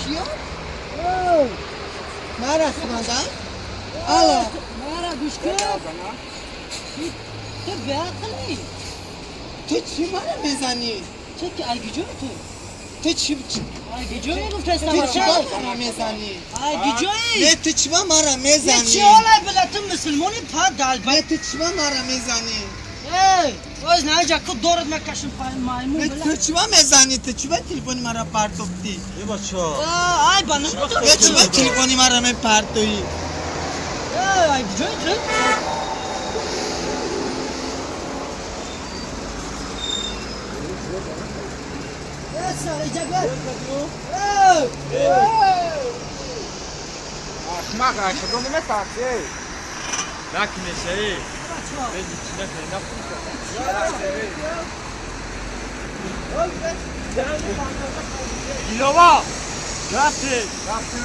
Чиё? Мара хӯранда? Алло. Мара гӯш кун. Ту беақлӣ. Ту чӣ мара мезанӣ? Ту ки ай гиҷои ту? Ту чӣ Ай гиҷои гуфтастам. Ту чӣ мара мезанӣ? Ай гиҷои. Не, ту чӣ мара мезанӣ? Чӣ ҳолай била, ту мусулмони па далба. Не, ту чӣ мара мезанӣ? Эй, оз наҷа ку дорад мекашим маймун била. Ту чӣ мезанӣ? Ту чӣ телефони мара партофтӣ? Э, бача. Ай ба намедонам. Ту чӣ телефони мара мепартоӣ? Эй, ай гиҷои ту? Ахмақ, худо наметарси. Накунеша, э. Бези чӣ накунӣ, накунӣ. Дилова! Рафтем! Рафтем.